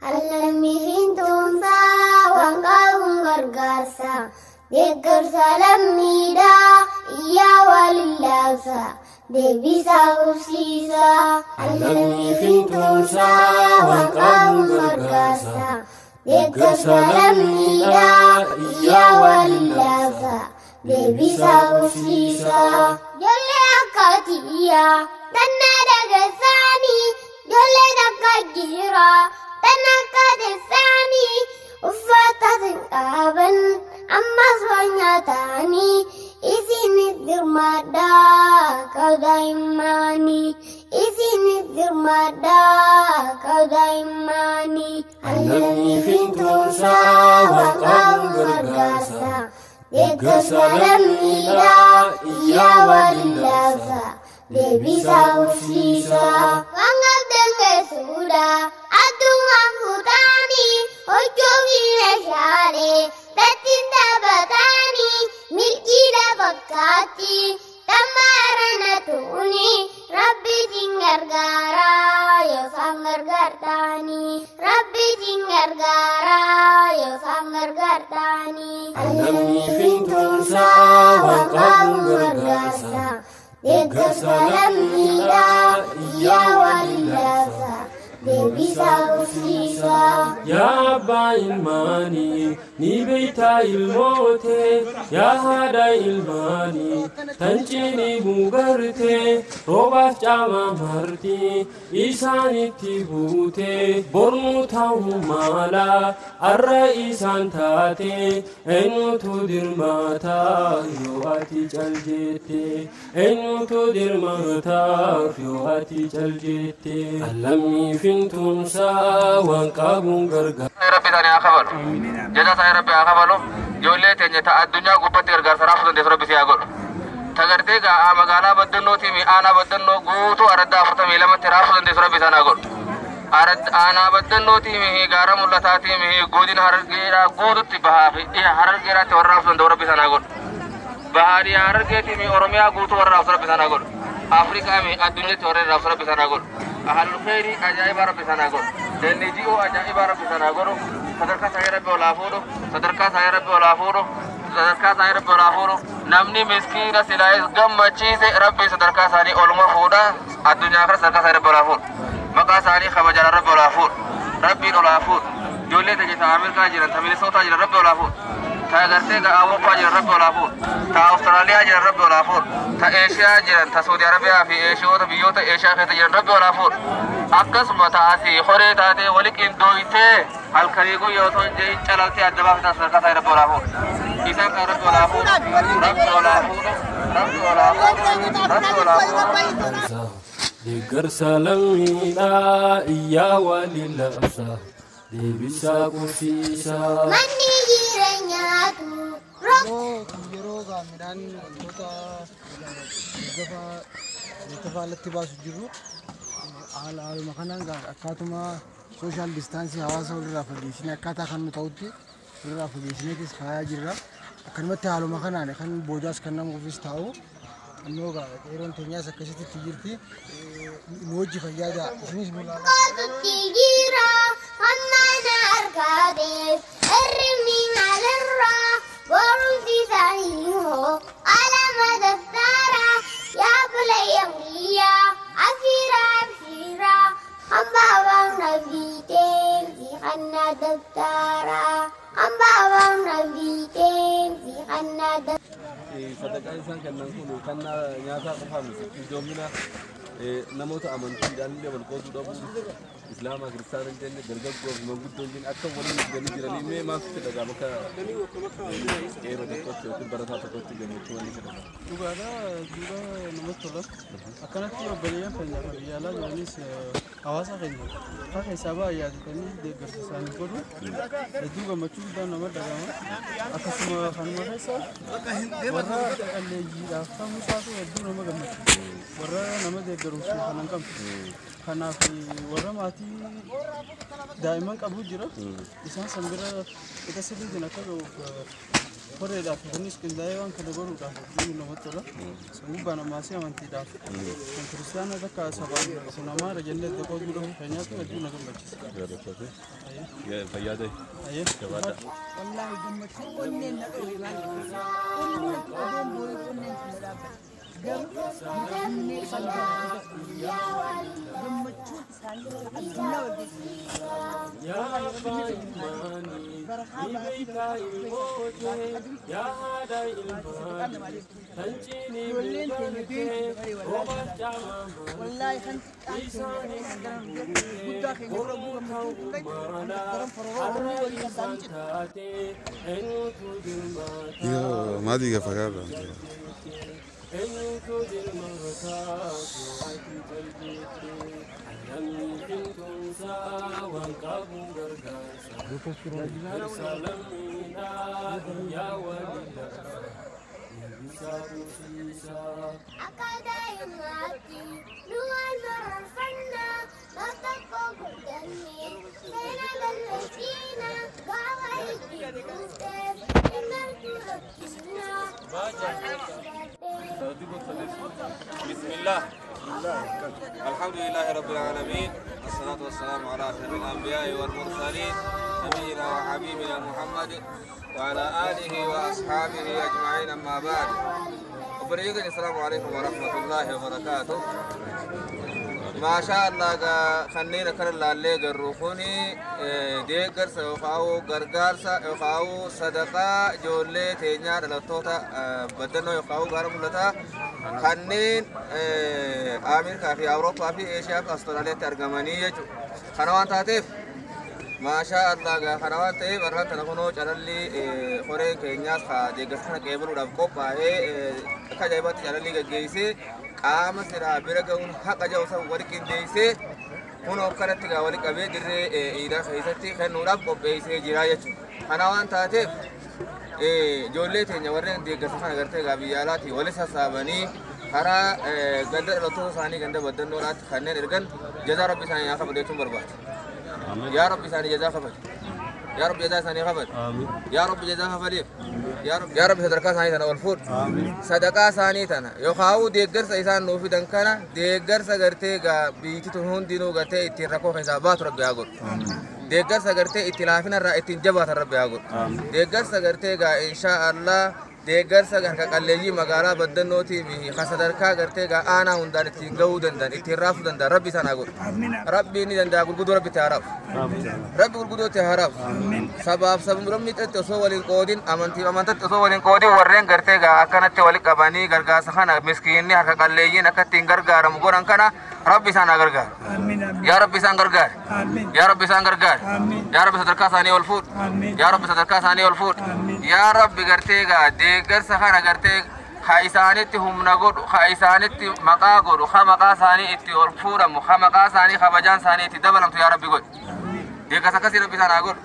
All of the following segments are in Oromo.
Allammiin tumsaa waan qabuun gargaarsa. Deeggarsa lammiidhaa iyyaa waliin laabsa. Deebisaa qubsiisa. Allammiin tumsaa waan qabuun gargaarsa. Deeggarsa lammiidhaa iyyaa waliin laabsa. Deebisaa qubsiisa. Ijoollee akka tiyyaa tanna dhageessaanii ijoollee takka jira. Tan akka teessaanii uffata sin qaban ammas waan nyaatanii isinis dirmadhaa qabdaa isinis dirmadhaa qabdaa himmaanii. Allammiin tumsaa waan qabuun gargaarsa. Deeggarsa lammiidhaa iyyaa waliin laabsa. Deebisaa qubsiisa. Waan qabdan geessuudha. Addungaan fuutaanii hojjoofi meeshaalee tattiin taphatanii milkiidha fakkaatti tammaarana tuuni rabbiitiin gargaara yoo isaan gargaartaanii rabbiitiin gargaara yoo isaan gargaartaanii. Allammiin tumsaa waan qabuun gargaarsa. Deeggarsa lammiidhaa iyyaa waliin laabsa. Deebisaa qubsiisa. Yaa abbaa ilmaanii ni beektaa ilmoote yaa haadha ilmaanii tan cinii gugarte roobaaf caama marti isaanitti buute bornu ta'uu mala arra isaan taate eenyutu dirmaata yoo ati cal jette eenyutu dirmaata yoo ati cal jette allammii fintumsaa waan qabuun gargaara. Rabbi isaanii haa kafalu. Jaza isaanii Rabbi haa kafalu. Ijoollee teenya ta addunyaa gubbatti gargaarsa raafuu dandeessu Rabbi si haa godhu. Ta gartee gaa magaalaa baddannootii fi aanaa baddannoo guutuu araddaa 42tti raafuu dandeessu Rabbi isaan haa godhu. Aanaa baddannootii fi gaara mul'ataatii fi godina Harargeedhaa guututti bahaa fi dhiha Harargeedhaatti warra raafuu danda'u Rabbi isaan haa godhu. Bahaa dhiha Harargeetii fi Oromiyaa guutuu warra raafsu Rabbi isaan haa godhu. Afrikaa fi addunyaatti warra raafsu Rabbi isaan haa godhu. Ahlul khayrii ajaa'ibaa Rabbi isaan haa godhu. NGO ajaa'ibaa Rabbi isaan haa godhu. Sadarkaa isaanii Rabbi ol haa fuudhu. Sadarkaa isaanii Rabbi ol haa fuudhu. Sadarkaa isaanii Rabbi ol haa fuudhu. Namni miskiina silaayis gammachiise Rabbi sadarkaa isaanii oluma fuudha. Addunyaa kana sadarkaa isaanii Rabbi ol haa fuudhu. Maqaa isaanii kabajaan Rabbi ol haa fuudhu. Rabbiin ol haa fuudhu. Ijoollee teenya ta Ameerikaa jiran, ta Minisootaa jiran Rabbi ol haa fuudhu. Ta gartee ga Awurooppaa jiran Rabbi ol haa fuudhu. Ta Awustiraaliyaa jiran Rabbi ol haa fuudhu. Ta Eeshiyaa jiran, ta Saudi Arabiyaa fi Eeshiyoota biyyoota Eeshiyaa keessa jiran Rabbi ol haa fuudhu. Akkasuma ta asii horee taatee wali qindooytee halkanii guyyaa osoo hin jedhin calaltee adda baafatan sadarkaa isaanii Rabbi ol haa fuudhu. Isaan kan Rabbi ol haa fuudhu. Rabbi ol haa fuudhu. Rabbi ol haa fuudhu. Rabbi ol haa fuudhu. Deeggarsa lammiidhaa iyyaa waliin labsa. Deebisaa qubsiisa. Manni jireenyaatu Yeroo midhaan wantoota gafa alatti baasu jirru haaluma kanaan akkaatuma social distance hawaasa walirraa fageessinee akkaataa kan nu ta'utti walirraa fageessineetis kaayaa jirra. Akkanumatti haaluma kanaan kan boodaas kan nama ofiis taa'u ammoo qeeroon teenyaas akkasitti itti jirti. Nu wajji fayyaada isinis nu ilaalaa. Kootutti jira hamma na argateef hirribni maalirraa barumsi isaanii hoo alama daftara yaa bulayyan kiyyaa asiira abshiira hambaa nabiiteen si hanna daftara hambaa nabiiteen si hanna daftara. Sadaqaan isaan kennan kun kan nyaataa qofaa miti. Qindoomina namoota amantiidhaan illee wal qooduu dhabuu Islaamaa Kiristaana hin jenne dargaggoo fi manguddoo hin jenne akka waliin hojjetanii jiranii mee maaltu itti dhaga'ama akka qeerroo tokkotti yookiin barataa tokkotti gammachuu wanni itti dhaga'ama? Dhugaadha duuba namatti tola. Akkanatti obboleeyyan keenya kan biyya alaa jiranis hawaasa keenya akka keessaa ba'a yaadatanii deeggarsa isaanii godhu hedduu gammachuu guddaan nama dhaga'ama. Akkasuma kanuma keessa warra qalleeyyiidhaaf ta'uu isaatu hedduu nama gammachiisa. Warra nama deeggaruuf kan hin qabne. Kanaaf warra maatii daa'imman qabu jira. Isaan san bira qixa sirriitiin akka ga'uuf Koreedhaaf kunis qindaa'ee waan kana godhuudhaaf hedduu namatti tola. Sammuu namaasii amantiidhaaf. Kan kiristaana takka sabaan kun amaara jennee tokko godhuuf keenyaatu hedduu na gammachiisa. Fayyaa ta'e. Ayyee. Jabaadha. Wallaahi gammachuu onneen na dhowe maal onneen odoon borii onneen kun na dhaabbate garuu onnee gammachuun isaanii addunyaa wal Yaa abbaa ilmaanii ni beektaa ilmootee yaa haadha ilmaanii tan cinii buufatee roba caamaa wallaahi kan xiqqaan keenya garan guddaa keenya dura buu gammachuun kun garan fororoo har'a waliin kan isaan isaanii citu. taatee eenyutu dirmataa Io madiga fagarra. Eenyutu dirmataa ati jaljettee namni fintuunsaa waan qabu gargaarsa. Garsa lammiidhaa yaa walilaa deebisaa kuusiisaa. Akka daa'immaatti nu wal mararfannaa bakka guddannee seenaa galmeessiina gaafa itti kuufteef imaltu rakkinaa. بسم الله الحمد لله رب العالمين، الصلاة والسلام على أشرف الأنبياء والمرسلين، نبينا وحبيبنا محمد وعلى آله وأصحابه أجمعين، أما بعد. وبريقني السلام عليكم ورحمة الله وبركاته. ما شاء الله خنينا كان اللي قروخوني deeggarsa yookaan gargaarsa yookaan sadaqaa ijoollee teenyaa dhalattoota baddannoo yookaan gaara mul'ataa kanneen Ameerikaa fi Awurooppaa fi Eeshiyaa fi Awustiraaliyaatti argamanii jechuudha. Kana waan taateef maashaa Allah gaa kana waan ta'eef har'aan tana kunoo calallii horeen keenyaas haa deeggarsa kana qeebaluudhaaf qophaa'ee akka ajaa'ibaatti calallii gaggeessee qaama silaa bira ga'uun haqa ja'u san wali qindeessee kunoo akkanatti gaa wali qabee dirree iidaa keessatti kennuudhaaf qopheessee jira jechuudha. Kana waan taateef ijoollee teenya warreen deeggarsa kana gartee gaa biyya alaatii wali sassaabanii karaa ganda dhalattoota isaanii ganda baddannoodhaatti kanneen ergan jazaa rabbi isaanii haa kafalu jechuun barbaada. Yaa rabbi isaanii jazaa kafali. Yaa rabbi jazaa isaanii kafali. Yaa rabbi jazaa kafaliif. Yaa rabbi sadarkaa isaanii tana ol fuudhu. Sadaqaa isaanii tana yookaan deeggarsa isaan nuu fidan kana deeggarsa gartee gaa biyyi tun hundinuu gartee ittiin rakkoo keessaa baatu rabbi haa godhu. Deeggarsa gartee itti laafina irraa ittiin jabaatan rabbi haa godhu. Deeggarsa gartee gaa inshaa Allah deeggarsa harka qalleeyyii magaalaa baddannootii fi ka sadarkaa gartee gaa aanaa hundaan ittiin gahuu danda'an ittiin raafuu danda'an rabbi isaan haa godhu. Rabbi ni danda'a gurguddoo rabbi itti haa raafu. Rabbi gurguddoo itti haa raafu. Sabaaf sablamni itti osoo waliin qoodin amantiif amantatti osoo waliin qoodin warreen gartee gaa akkanatti wali qabanii gargaarsa kana miskiinni harka qalleeyyiin akka ittiin gargaaramu godhan kana rabbi isaan haa gargaaru. Yaa rabbi isaan gargaari. Yaa rabbi isaan gargaari. Yaa rabbi sadarkaa isaanii ol fuudhu. Yaa rabbi sadarkaa isaanii ol fuudhu. Yaa rabbi gartee gaa deeggarsa kana gartee ha isaanitti humna godhu, ha isaanitti maqaa godhu, ha maqaa isaanii itti ol fuudhamu, ha maqaa isaanii kabajaan isaanii itti dabalamtu yaa rabbi godhu. Deeggarsa akkasii rabbi isaan haa godhu.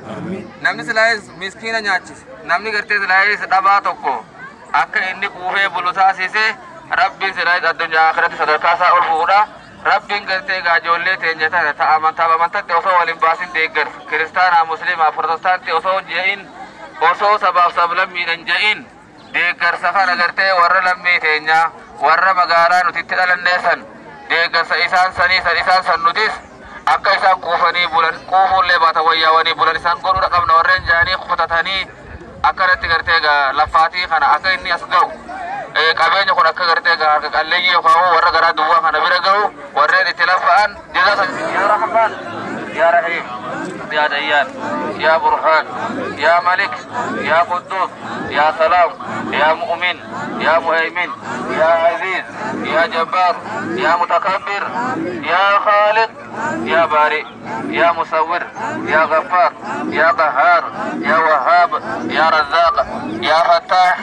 Namni silaayis miskiina nyaachise, namni gartee silaayis dhabaa tokko akka inni quufee bulu taasise rabbiin silaayis addunyaa akhiratti sadarkaa isaa ol fuudha. Rabbiin gartee gaa ijoollee teenya tana ta amantaaf amantatti osoo waliin baasin deeggarsa. Kiristaanaa, Musliimaa, Protestaantii osoo je'in osoo sabaaf sablammiidhan je'in deeggarsa kana gartee warra lammii teenyaa warra magaalaa nuti itti dhalannee san deeggarsa isaan sanii san isaan san nutis akka isaan quufanii bulan quufuullee baata wayyaawanii bulan isaan godhuudha qabna warreen jaanii kutatanii akkanatti gartee gaa laffaatii kana akka inni as ga'u qabeenya kun akka gartee gaa harka qalleeyyii yookaan warra garaa duwwaa kana bira ga'u warreen itti laffa'an jazaa san yaa Rahmaan yaa Rahiim yaa Dayyaan yaa Burhaan yaa Malik yaa Quddus yaa Salaam yaa Mu'min yaa Muhaymin yaa Aziz yaa Jabbaar yaa Mutakabbir yaa Khaaliq yaa Baari yaa Musawwir yaa Ghaffar yaa Qahhaar yaa Wahhaab yaa Razzaaq yaa Fattaah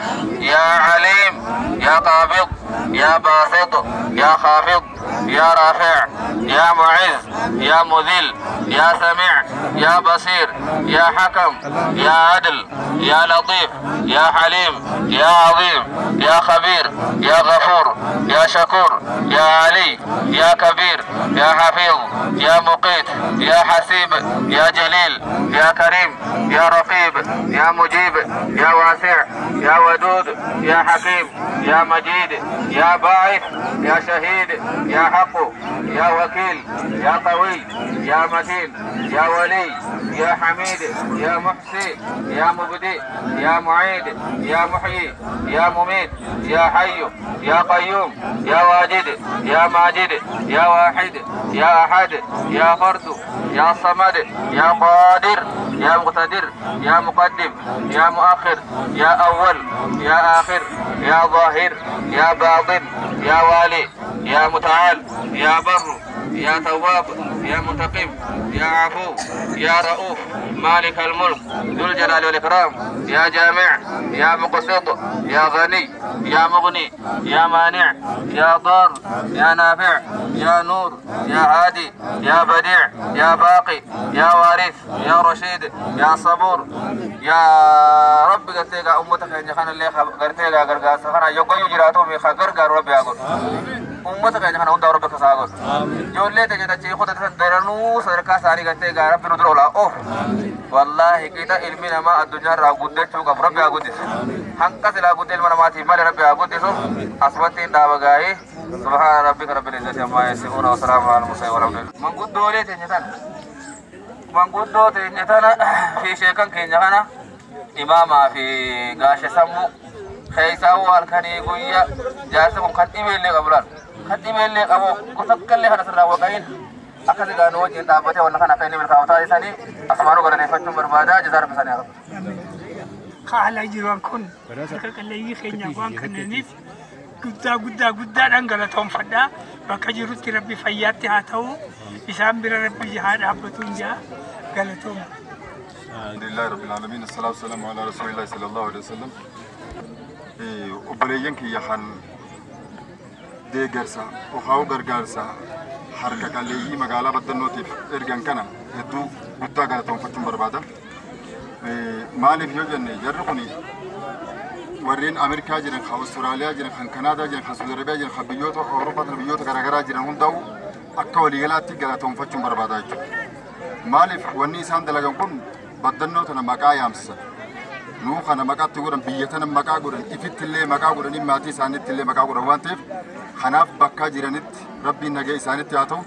yaa Aliim yaa Qaabid yaa Baasit yaa Khaafid. يا رافع يا معز يا مذل يا سميع يا بصير يا حكم يا عدل يا لطيف يا حليم يا عظيم يا خبير يا غفور يا شكور يا علي يا كبير يا حفيظ يا مقيت يا حسيب يا جليل يا كريم يا رقيب يا مجيب يا واسع يا ودود يا حكيم يا مجيد يا باعث يا شهيد يا حق يا وكيل يا قوي يا متين يا ولي يا حميد يا محسي يا مبدئ يا معيد يا محيي يا مميت يا حي يا قيوم يا واجد يا ماجد يا واحد يا أحد يا فرد يا صمد يا قادر يا مقتدر يا مقدم يا مؤخر يا أول يا آخر يا ظاهر يا باطن يا والي يا متعال يا بر يا تواب يا منتقم يا عفو يا رؤوف مالك الملك ذو الجلال والإكرام يا جامع يا مقسط يا غني يا مغني يا مانع يا ضار يا نافع يا نور يا هادي يا بديع يا باقي يا وارث يا رشيد يا صبور يا رب قرتيغا أمتك إن خان اللي قرتيغا قرقا سخنا يقوي جراتهم يخقرقا ربي أقول أمتك إن خان هندا ربك ساقول جولة تجد خطة درنو سرقة ساري قرتيغا ربي ندرولا أوه والله كده علمنا ما الدنيا را قدرت شو ربي أقول هنقص لا قدر المنا ما تيمال ربي أقول أصواتين دابغاي سبحان ربك رب العزة عما يصفون وسلام على المرسلين والحمد لله من قد دولة تنتان من قد دولة تنتان في شيء كان إماما في غاش سمو خيساو الكني قوية جالسهم خدمة اللي قبلان خدمة اللي قبو كتكلم هذا سر وقاين أكثر قانون جن دابته ونحن كأني من كاوتا إساني أسمانو قرني فتشم بربادة جزار بساني هذا خالي جيران كون كاللي خينيا وان كننيف guddaa guddaa guddaadhaan galatoonfadha bakka jirutti rabbi fayyaatti haa ta'u isaan bira rabbi haa dhaabbatu jaa galatooma. Alhamdulillahi rabbil alamin assalatu wassalamu ala rasulillahi sallallahu alaihi wasallam. Obboleeyyan kiyya kan deeggarsa ohaa'u gargaarsa harka qalleeyyii magaalaa baddannootiif ergan kana hedduu guddaa galatoonfachuun barbaada. Maaliif yoo jenne jarri kuni warreen Ameerikaa jiran, kan Awustiraaliyaa jiran, kan Kanaadaa jiran, kan Saudi Arabiyaa jiran, kan biyyoota Awurooppaa jiran, biyyoota garaagaraa jiran hundaa'u akka waliigalaatti galatoonfachuun barbaada jechuudha. Maaliif wanni isaan dalagan kun baddannoo tana maqaa yaamsisan. Nuu kana maqaatti godhan, biyya tana maqaa godhan, ifitti illee maqaa godhanii maatii isaaniitti illee maqaa godhan waan ta'eef kanaaf bakka jiranitti rabbiin nagaa isaanitti haa ta'u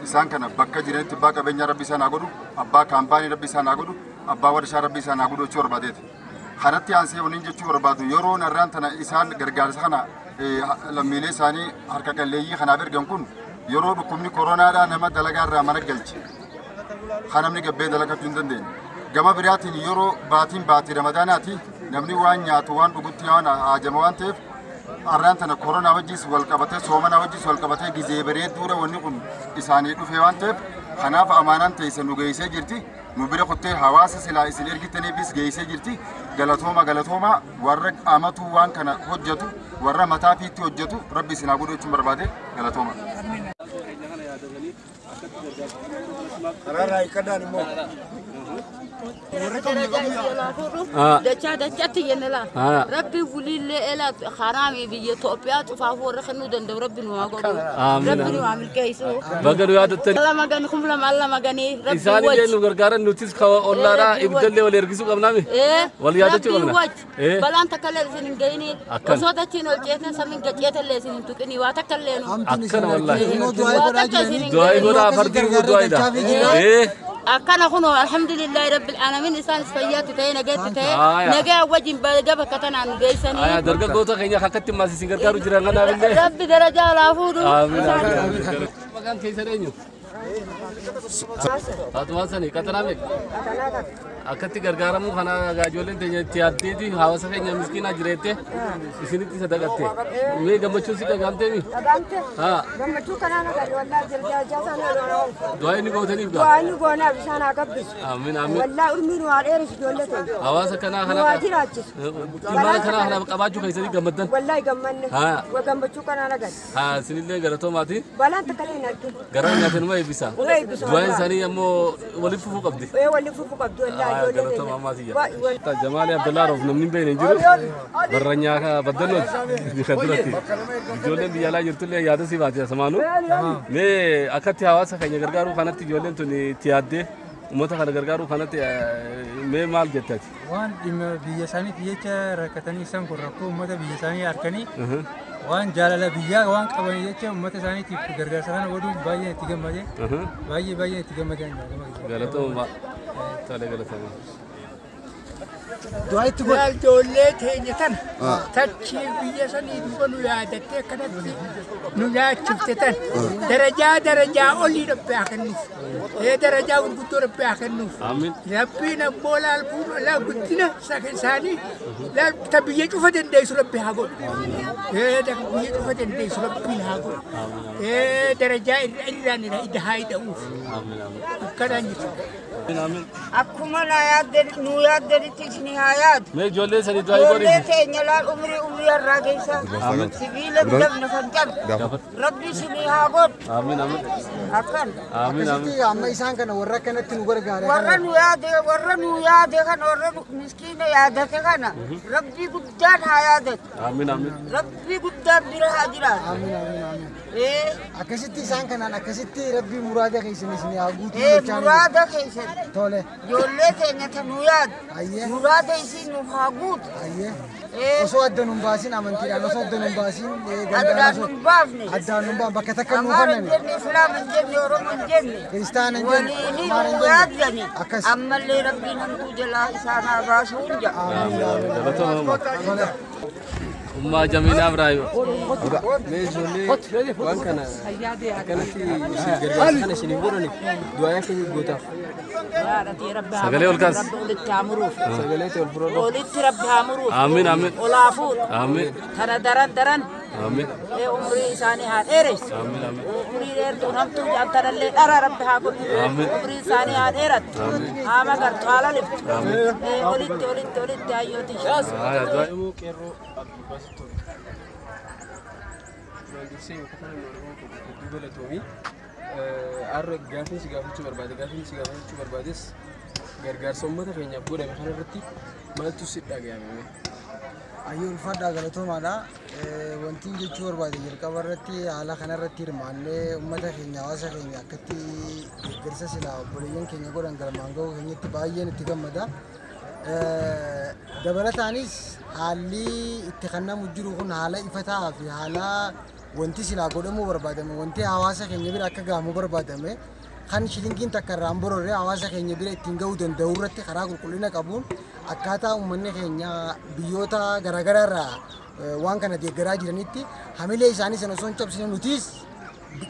isaan kana bakka jiranitti abbaa qabeenyaa rabbi isaan haa godhu, abbaa kaampaanii rabbi isaan haa godhu, abbaa warshaa rabbi isaan haa godhu jechuu barbaadeeti. Kanatti aansee waliin jechuu barbaadu yeroo narraan tana isaan gargaarsa kana lammiilee isaanii harka qalleeyyii kanaaf ergan kun yeroo dhukkubni koronaadhaa nama dalagaa irraa mana galche kan namni gabbee dalagachuu hin dandeenye. Gama biraatiin yeroo baatiin baatii ramadaanaati namni waan nyaatu waan dhugutti waan haajama waan ta'eef har'aan tana koronaa wajjis wal qabatee soomanaa wajjis wal qabatee gizee bareedduudha wanni kun isaanii dhufe waan ta'eef kanaaf amaanaan teesse nu geessee jirti. Nu bira kuttee hawaasa silaa isin ergitaniifis geessee jirti. Galatooma galatooma warra amatu waan kana hojjetu warra mataa fiitti hojjetu rabbi isin haa godhu jechuun barbaade galatooma. Dachaa dachaatti jennela rabbi wulillee ela haraami biyya Itoophiyaa cufaaf warra kennuu danda'u rabbi nu haa godhu rabbi nu haa milkeessu. Baga nu yaadattani. Lama gani kum lama lama gani rabbi Isaan illee nu gargaaran nutis ollaadhaa ibidallee wal ergisuu qabnaami. Wal yaadachuu qabna. Rabbi wajji balaan takka illee isin hin gahini osoo dachiin ol ceetan samiin gaceetallee isin hin tuqini waa takka illee nu. Akkana wallaahi. Waa takka isin hin Du'aa godhaa fardii du'aayidha. Akkana kunoo alhamdulillahi rabbil alamin isaanis fayyaatti ta'ee nagaatti ta'ee nagaa wajjin gaba katanaan nu geessanii. Dargaggoota keenya akkatti maas isin gargaaru jiran kanaaf illee. Rabbi darajaa laa fuudhu. Amiin. Maqaan keessan eenyu? Faatumaa sani qaxanaa meeqa? Akkatti gargaaramuu kana ijoolleen teenya itti yaaddeeti hawaasa keenya miskiinaa jireette isinitti sadaqatte. Mee gammachuun si dhagaamteemi? Dhagaamte. Haa. Gammachuu kanaan agarre wallaahi jaljaajaa sana Du'aa inni gootaniif gaa? Du'aa inni goonaaf isaan haa gabbisu. Amiin amiin. Wallaahi urmii nu haa dheeressu ijoollee teenya. Hawaasa kanaa Nu haa jiraachisu. Ilmaan kanaa kanaaf qabaachuu keessanii gammaddan. Wallaahi gammanne. Haa. Gammachuu kanaan agarre. Haa isinillee galatoomaati. Balaan takka illee hin arginu. Garaan nyaatan numa eebbisa. Numa eebbisa. Du'aan isaanii ammoo waliif fufuu qabdi. Ee waliif fufuu qabdi wallaahi ijoollee teenya. Galatoomaa ammaatiyya. Jamaali Abdullaa Roof namni hin beekne hin jiru. Barranyaa baddannooti kan duratti. Ijoolleen biyya alaa jirtullee yaada si baate samaanuu. Mee akkatti hawaasa keenya gargaaruu kanatti ijoolleen tun itti yaaddee uummata kana gargaaruu kanatti mee maal jette ati? Waan dhimma biyya isaaniif jecha rakkatanii isaan kun rakkoo uummata biyya isaanii harkanii waan jaalala biyyaa waan qabanii jecha uummata isaaniitiif gargaarsa kana godhuun baay'ee itti gammade. Baay'ee baay'ee itti gammadee. Galatooma. Tole galatooma. Laal ijoollee teenya tana tachii biyya sanii duuba nu yaadattee akkanatti nu nyaachifte tan darajaa darajaa olii Rabbi haa kennuuf. Ee darajaa gurguddoo Rabbi haa kennuuf. Amiin. Rabbiin ammoo laal fuudhu laal guddina isaanii laal ta biyya cufa dandeessu Rabbi haa godhu. Ee ta biyya cufa dandeessu Rabbiin haa godhu. Ee darajaa irra irraan irra haa hidha'uuf. Amiin amiin. Akkanaan jechuudha. Amiin amiin. Akkuma na yaadde nu yaaddanitti isin haa yaadu. Mee ijoollee sanii du'aa Ijoollee godhi. teenya laal umrii umrii har'aa keessa Amiin. sibiila dhabne kan cabne Rabbi isin haa godhu. Amiin amiin. Akkan. Amiin amiin. Akkasitti amma isaan kana warra akkanatti nu gargaare Warra nu yaade warra nu yaade kana warra nu miskiina yaadate kana Rabbi guddaan haa yaadatu. Amiin amiin. Rabbi guddaan bira haa jiraatu. Amiin amiin amiin. Ee Akkasitti isaan kanaan akkasitti Rabbi muraada keessan isin haa guutuu ee jechaa ni muraada keessan. Tole. Ijoollee teenya ta nu yaadu. Muraada isin nu haa guutu. Ayyee. Osoo adda nun baasin amantiidhaan osoo adda nun baasin gandaan Addaan osoo nun baafne. addaan nun baafne bakka takka nu Amaara hin kennani. jenne, Islaama hin jenne, Oromo hin jenne. Kiristaana hin jenne, Waliin Amaara hin nu jenne. yaaddani. Akkas. Ammallee Rabbiin hamtuu jalaa isaan haa baasu hunda. Galatooma. Ummaa Jamiilaa Ibraahim. Mee ijoollee waan kana akkanatti isin gargaarsa kana isiniif godhaniif du'aa keenya gootaaf. Sagalee ol kaas. Rabbi olitti haa muruuf. Sagalee ta'e ol fudhadhu. Olitti Rabbi haa muruuf. Amiin amiin. Olaa fuudhu. Amiin. Tana daran daran. Amiin. Ee umrii isaanii haa dheeressu. Amiin amiin. Umrii dheertuun hamtuu jaaltanallee dhara Rabbi haa godhu. Amiin. Umrii isaanii haa dheerattu. Haa magartu haa laliftu. Amiin. Ee olitti olitti olitti hayyooti. Haa du'aa. Oromoo qeerroo Abdulbaas Tole. Duraan dursee bakka kana nu argamu tokko hedduu galatoomii. Har'a gaaffiin si gaafachuu barbaade gaaffiin si gaafachuu barbaades gargaarsa uummata keenyaaf godhame kanarratti maaltu si dhaga'ame? Ayyee ulfaadhaa galatoomaadha. Wanti jechuu barbaade jalqaba irratti haala kanarratti hirmaannee uummata keenya hawaasa keenya akkatti deeggarsa silaa obboleeyyan keenya godhan galmaan gahuu keenyatti baay'een itti gammada. Dabalataanis haalli itti kennamu jiru kun haala ifataa fi haala wanti silaa godhamuu barbaadame wanti hawaasa keenya bira akka gahamuu barbaadame kan shilingiin takka irraa hin bororre hawaasa keenya bira ittiin gahuu danda'u irratti karaa qulqullina qabuun akkaataa uummanni keenya biyyoota garaagaraa irraa waan kana deeggaraa jiranitti hamilee isaanii sana osoo hin cabsine nutis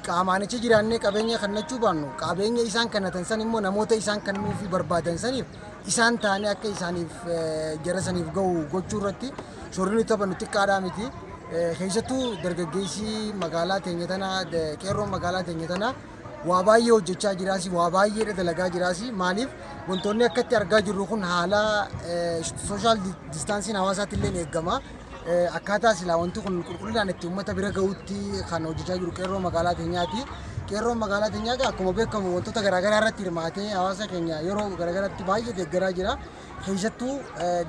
qaamaan achi jiraannee qabeenya kennachuu baannu qabeenya isaan kennatan san immoo namoota isaan kennuufii barbaadan saniif isaan taanee akka isaaniif jara saniif gahu gochuu irratti shoorri nuti taphannu xiqqaadhaa miti. Keessattuu dargaggeessi magaalaa teenya tana qeerroon magaalaa teenya tana waa baay'ee hojjechaa jiraasi waa baay'eedha dalagaa jiraasi maaliif wantoonni akkatti argaa jirru kun haala social distanceiin hawaasaatti illee eegama. Akkaataa silaa wanti kun qulqullinaan itti uummata bira gahuutti kan hojjechaa jiru qeerroo magaalaa teenyaati. Qeerroon magaalaa teenyaa egaa akkuma beekamu wantoota garaagaraa irratti hirmaatee hawaasa keenya yeroo garaagaraatti baay'ee deeggaraa jira. Keessattuu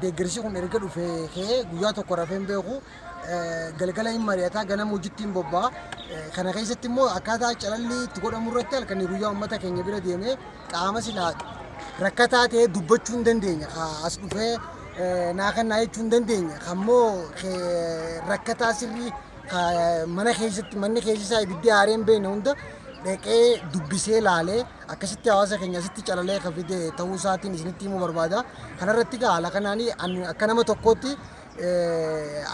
deeggarsi kun erga dhufee ka'ee guyyaa tokko rafee hin beeku. Galgala hin mari'ataa ganama hojiitti hin bobba'a. Kana keessatti immoo akkaataa calalli itti godhamu irratti halkanii guyyaa uummata keenya bira deemee qaama silaa rakkataa ta'ee dubbachuu hin dandeenya. As dhufee naa kannaa jechuu hin dandeenya. Ammoo rakkataa sirrii mana keessatti manni keessa isaa ibiddi aaree hin beekne hunda dhaqee dubbisee laalee akkasitti hawaasa keenya asitti calalee kan fide ta'uu isaatiin isinitti himuu barbaada. Kanarratti egaa haala kanaan akka nama tokkootti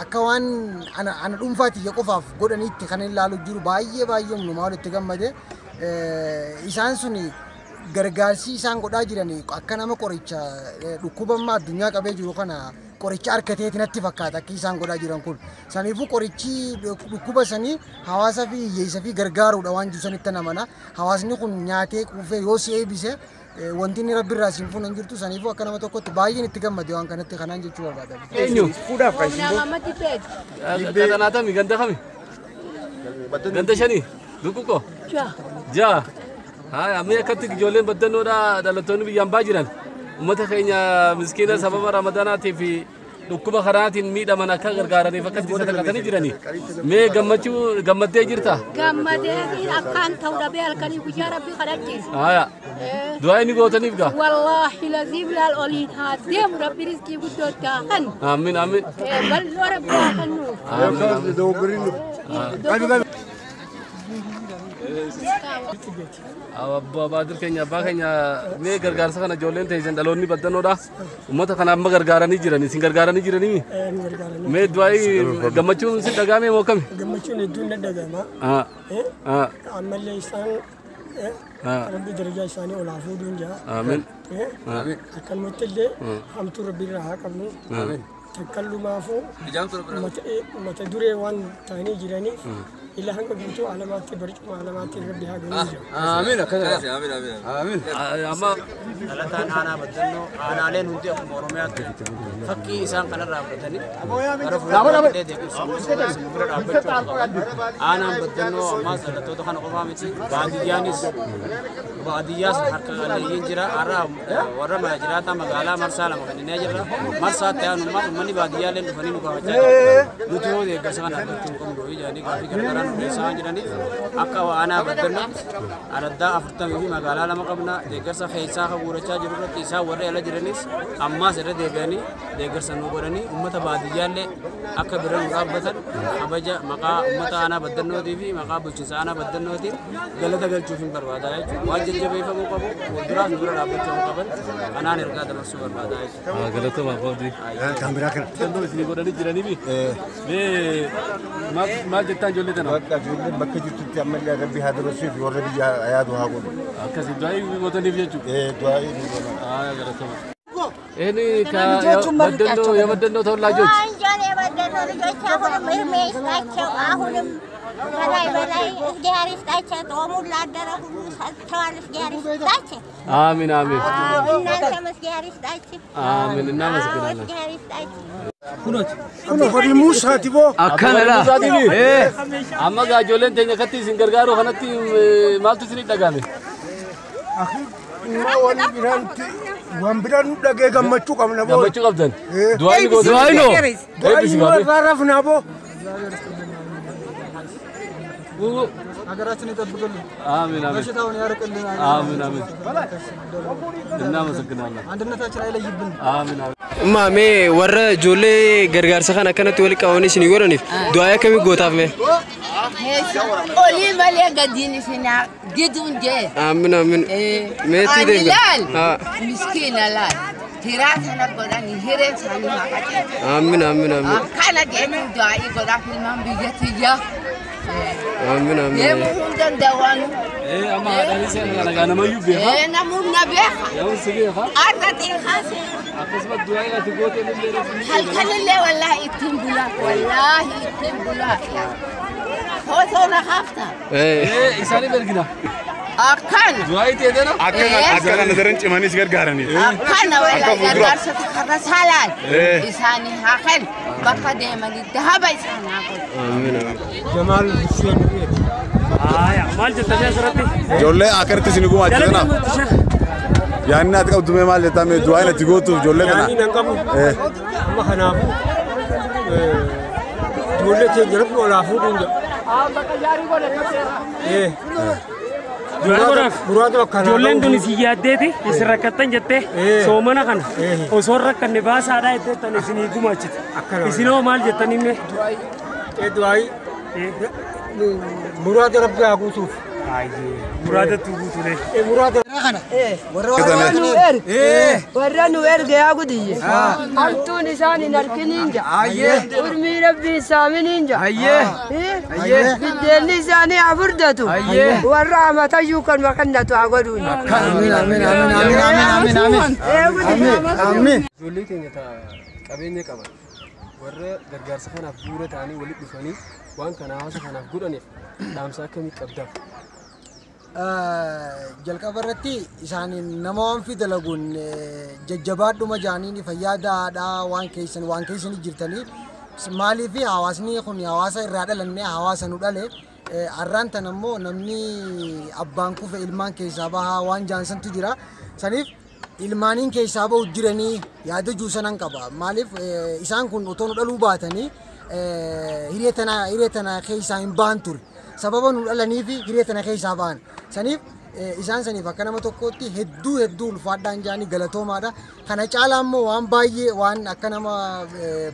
akka waan ana dhuunfaati qofaaf godhaniitti kan ilaalu jiru baay'ee baay'ee humnumaa walitti gammade. Isaan suni gargaarsi isaan godhaa jiran akka nama qoricha dhukkuba ammaa addunyaa qabee jiru kana qoricha harkateeti natti fakkaata akka isaan godhaa jiran kun. Saniifuu qorichi dhukkuba sanii hawaasa fi hiyyeessa fi gargaaruudha waan jiru sanitti namana. Hawaasni kun nyaatee quufee yoo si eebbise wanti inni rabbi irraa siin fuudhan jirtu saniifuu akka nama tokkotti baay'een itti gammade waan kanatti kanaan jechuu barbaada. Eenyu? Fuudhaaf kan isin Qaxanaatami ganda kami? Ganda shanii? Duquqqoo? Ja'a. Haa amma akkatti ijoolleen baddannoodha dhalattoonni biyyaan baa jiran uummata keenya miskiina sababa ramadaanaatii fi dhukkuba karaatiin miidhaman akka gargaaraniif akkatti sadaqatanii jirani. Mee gammachuu gammaddee jirta? Gammadee akkaan ta'u dhabee halkanii guyyaa rabbii kadhachiisa. Haa du'aa inni gootaniif gaa? Wallaahi laziif laal oliin haa deemu rabbi riskii guddootti haa kennu. Amiin amiin. Bal'oo rabbi haa kennu. Amiin. Abbaa Baadir keenya abbaa keenya mee gargaarsa kana ijoolleen teessan dhaloonni baddannoodha. Uummata kana amma gargaaranii jiran isin gargaaranii jiranii mee du'aa gammachuun si dhagaame moo kami? Gammachuun hedduun na dhagama. Ammallee isaan rabbi darajaa isaanii ol haa fuudhuun jira. Amiin. Akkanumatti illee hamtuu rabbi irraa haa qabnu. Takkallumaafuu mata duree waan ta'anii jiraniif ila hanga guutuu alamaatti barcuma alamaatti rabbi haa galu jira. Amiin akkasuma. Amiin. Amma dhalataan aanaa baddannoo aanaaleen hundi akkuma Oromiyaatti fakkii isaan kanarraa fudhatanii gara fuulduraatti deeggarsa bira dhaabbachuu qaban. Aanaan baddannoo ammaas dhalattoota kana qofaa miti baadiyyaanis baadiyyaas harka qalleeyyiin jira. Har'a warra jiraataa magaalaa marsaa lama kennee jirra. Marsaatti aanummaa uummanni baadiyyaaleen dhufanii nu gaafachaa jiru. Nuti yoo deeggarsa kana argachuu hin qabnu jedhanii gaaffii garagaraa nu dhiyeessaa waan jiraniif akka aanaa baddannootti araddaa 40 fi magaalaa 2 qabna. Deeggarsa keessaa kan guurachaa jiru irratti isaan warra ala jiranis ammaas irra deebi'anii deeggarsa nu godhanii uummata baadiyyaallee akka bira nu dhaabbatan kabaja maqaa uummata aanaa baddannootii fi maqaa bulchiinsa aanaa baddannootiin galata galchuuf hin barbaada jechuudha. Waan jajjabeeffamuu qabu fuulduraas nu bira dhaabbachuu hin qaban kanaan ergaa dabarsuu barbaada jechuudha. Galatoomaa abbaa. Kaameraa kana. Dandoo isin godhanii jiranii mee maal jettaan ijoollee tana? Bakka ijoolleen bakka jirtutti ammallee rabbi haa dabarsuu fi warra biyya yaadu haa godhu. Akkasii du'aa gootaniif jechuudha. Du'aa nu godhan. Galatoomaa. ይሄን ከበደኖ የበደኖ ተወላጆች ቆንጆ የበደኖ ልጆች አሁንም እድሜ ይስጣቸው። አሁንም በላይ በላይ እግዚአብሔር ይስጣቸው። ጦሙን ላደረ ሁሉ ሰጥተዋል። እግዚአብሔር ይስጣቸው። አሜን አሜን። እናንተም እግዚአብሔር ይስጣችሁ። አሜን። እናመሰግናለን። እግዚአብሔር ይስጣችሁ። Horii Muusaati boo. Akkanadha. Amma gaa ijoolleen teenya akkatti isin gargaaru kanatti maaltu isinii dhagahame? Waan biraan nu dhagee gammachuu qabna boo. Gammachuu qabdan. Du'aa inni gootu. Du'aa inni. Du'aa inni irraa rafnaa boo. ሀገራችን ይጠብቅልን። አሜን አሜን። በሽታውን ያርቅልን። አሜን አሜን። እናመሰግናለን። አንድነታችን አይለይብን። አሜን አሜን። Amma mee warra ijoollee gargaarsa kana akkanatti walitti qabanii isinii godhaniif du'aa akkamii gootaaf mee? Olii malee gadiin isinaa diduun jee. Amiin amiin. Meetii Ani deeggar. laal miskiina laal hiraa sana godhanii hireen isaanii haa qajeelchu. Amiin amiin amiin. Akkana deemuun du'aa'ii godhaaf ilmaan biyya tiyyaa. Amiin amiin. Deemuu hin danda'anu. Amma haadhaan ishee kana gaa namayyuu beeka. Namuun na beeka. Namuun si beeka. Arra xiqqaa seera. Akkasumas du'aa ati gootee illee Halkanillee wallaahi ittiin bulaa wallaahi ittiin bulaa. Footoo na kaafta. Isaaniif ergina. Akkana. Du'aa itti eegana. Akka kana daran cimanii si gargaaraniif. Akkana wallaahi gargaarsa karra saalaan isaanii haa kennu bakka deemanii dahaba isaanii haa godhu. Amiin amiin. Jamaal Hussein maal jettanii asirratti? Ijoollee akkanatti isin gumaachuu kanaaf. Yaanni ati qabdu mee maal jettaa mee du'aa inni gootuuf ijoollee kana? Yaanni nan qabu. Amma kanaafuu ijoollee keenya rabbi ol haa fuudhuun jedha. Ijoolleen tun isin yaaddeeti isin rakkattan jettee soomana kana osoo rakkanne baasaadhaa jettan isinii gumaachite. Isinoo maal jettanii mee? Du'aayi muraada rabbi haa guutuuf. Muraada tuuguuture. Muraada kana. Warra nu erge yaa gudiyye. Hamtuun isaan hin harkiniin ja'a. Urmii rabbii saaminiin ja'a. Biddeenni isaanii haa furdatu. Warra amatayyuu kan makannatu haa godhuun. Amiin amiin amiin amiin amiin amiin amiin. Ijoollee keenya qabeenya qaban warra gargaarsa kanaaf bu'uura ta'anii walitti dhufanii waan kana hawaasa kanaaf godhaniif dhaamsa akkamii qabdaaf? Jalqaba irratti isaaniin nama waan fi dalaguun jajjabaadhuma jaaniin fayyaadaadha waan keessan jirtanii maaliif hawaasni kun hawaasa irraa dhalanne hawaasa nu dhale arraan tan ammoo namni abbaan kufe ilmaan keessaa bahaa waan jaansantu jira saniif ilmaaniin keessaa bahu jiranii yaada juusanan qaba maaliif isaan kun otoo nu dhaluu baatanii hiree tana keessaa hin bahan ture sababa nu dhalanii fi hiree tana keessaa bahan saniif isaan saniif akka nama tokkootti hedduu hedduu ulfaadhaan jaanii galatoomaadha kana caalaa immoo waan baay'ee waan akka nama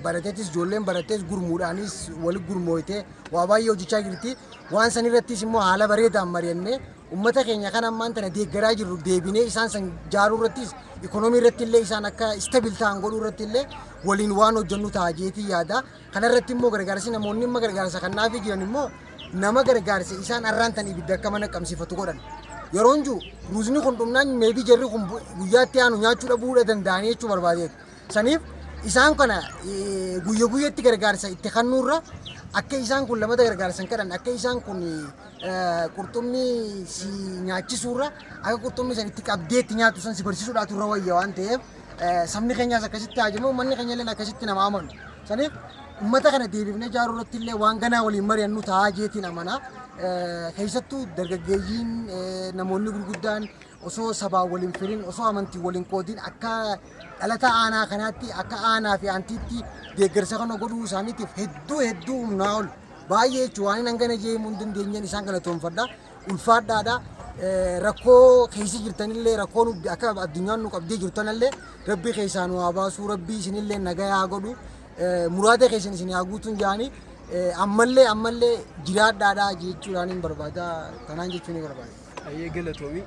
barateetis ijoolleen baratees gurmuudhaanis wali gurmooytee waa baay'ee hojjechaa jirti waan san irrattis immoo haala bareedaan mari'annee ummata keenya kan ammaan tana deeggaraa jirru deebinee isaan san jaaruu irrattis ikonoomii irratti illee isaan akka istabil ta'an godhuu irratti illee waliin waan hojjennu ta'a jeetii yaada kana irratti immoo gargaarsi namoonni immoo gargaarsa kannaafii jiran immoo nama gargaarsa isaan arraan tan ibidda akka mana qabsiifatu godhan yeroon jiru ruuzni kun dhumnaan meebii jarri kun guyyaatti aanu nyaachuu dhabuu danda'anii jechuu barbaadeetu saniif isaan kana guyya guyyatti gargaarsa itti kennuurra akka isaan kun lamata gargaarsan kadhan akka isaan kun qurxummii si nyaachisuurra akka qurxummii san itti qabdee itti nyaatu san si barsiisuudhaatu irra wayya waan ta'eef sabni keenyaas akkasitti haajamu uummanni keenya illee akkasitti nama amanu saniif ummata kana deebifnee ijaaruu irratti illee waan ganaa waliin mari'annu ta'aa jeetiin amanaa keessattuu dargaggeeyyiin namoonni gurguddaan osoo sabaa waliin firin osoo amantii waliin qoodin akka dhalata aanaa kanaatti akka aanaa fi aantiitti deeggarsa kana godhuu isaaniitiif hedduu hedduu humnaa ol baay'ee jechuun waan hangana jeemuu hin dandeenyeen isaan galatoomfadha ulfaadhaadha rakkoo keessa jirtanillee rakkoo akka addunyaan nu qabdee jirtanillee rabbi keessaa nu haa baasuu rabbi isinillee nagaa haa godhu muraada keessan isin haa guutuun jaanii ammallee ammallee jiraadhaadha jechuudhaan hin barbaada kanaan jechuun ni barbaada. Ayyee galatoomii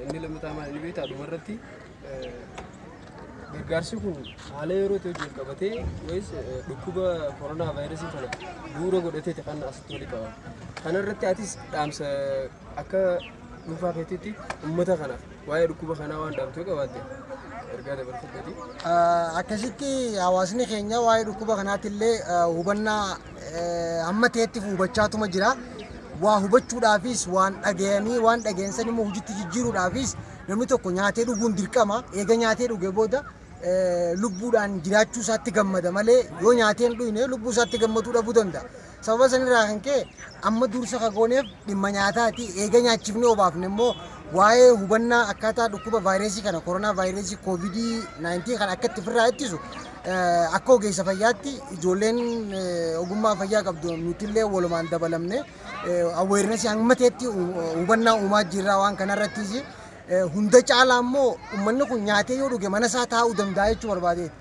inni lammataa maal inni beektaa dhumarratti gargaarsi kun haala yeroo ta'e wajjin qabatee wayis dhukkuba koronaa vaayirasii kana bu'uura godhatee kan asitti wali qaba. Kana irratti atis dhaamsa akka dhuunfaa keetiitti uummata kanaaf waa'ee dhukkuba kanaa waan dhaamtuu qabaatte ergaa dabarfadheeti. Akkasitti hawaasni keenya waa'ee dhukkuba kanaatillee hubannaa hamma ta'etti hubachaatuma jira. Waa hubachuudhaafis waan dhagayanii waan dhageensan immoo hojiitti jijjiiruudhaafis namni tokko nyaatee dhuguun dirqama eega nyaatee dhuge booda lubbuudhaan jiraachuu isaatti gammada malee yoo nyaatee hin dhugne lubbuu isaatti gammaduu dhabuu danda'a. Sababa sanirraa kan ka'e amma dursa kagooneef dhimma nyaataati eega nyaachifnee obaafne immoo waa'ee hubannaa akkaataa dhukkuba vaayirasii kana koronaa vaayirasii koovidii 19 kan akka itti ofirraa ittisu akka ogeessa fayyaatti ijoolleen ogummaa fayyaa qabdu nutillee walumaan dabalamne aweernessii hamma ta'etti hubannaa uumaa jirra waan kanarrattis hunda caalaa immoo uummanni kun nyaatee yoo dhuge mana isaa taa'uu danda'a jechuu barbaadeeti.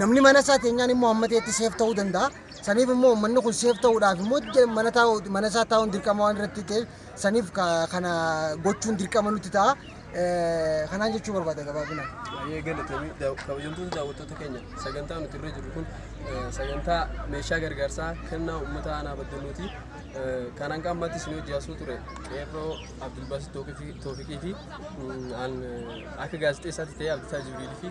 Namni mana isaa teenyaan immoo hamma ta'etti seef ta'uu danda'a. Saniif immoo uummanni kun seef ta'uudhaaf immoo mana isaa taa'uun dirqama waan irratti ta'eef saniif kana gochuun dirqama nutti ta'a. Kanaan jechuu barbaada gabaabinaan. Baay'ee galatoomii kabajamtoota daawwattoota keenya sagantaa nuti irra jirru kun sagantaa meeshaa gargaarsaa kennaa uummata aanaa Baddannooti. Kan hanga ammaatti isin hojii asuu ture qeerroo Abdulbaasiit Toofiqii fi akka gaazexeessaatti ta'e Abdiisaa Jibriilii fi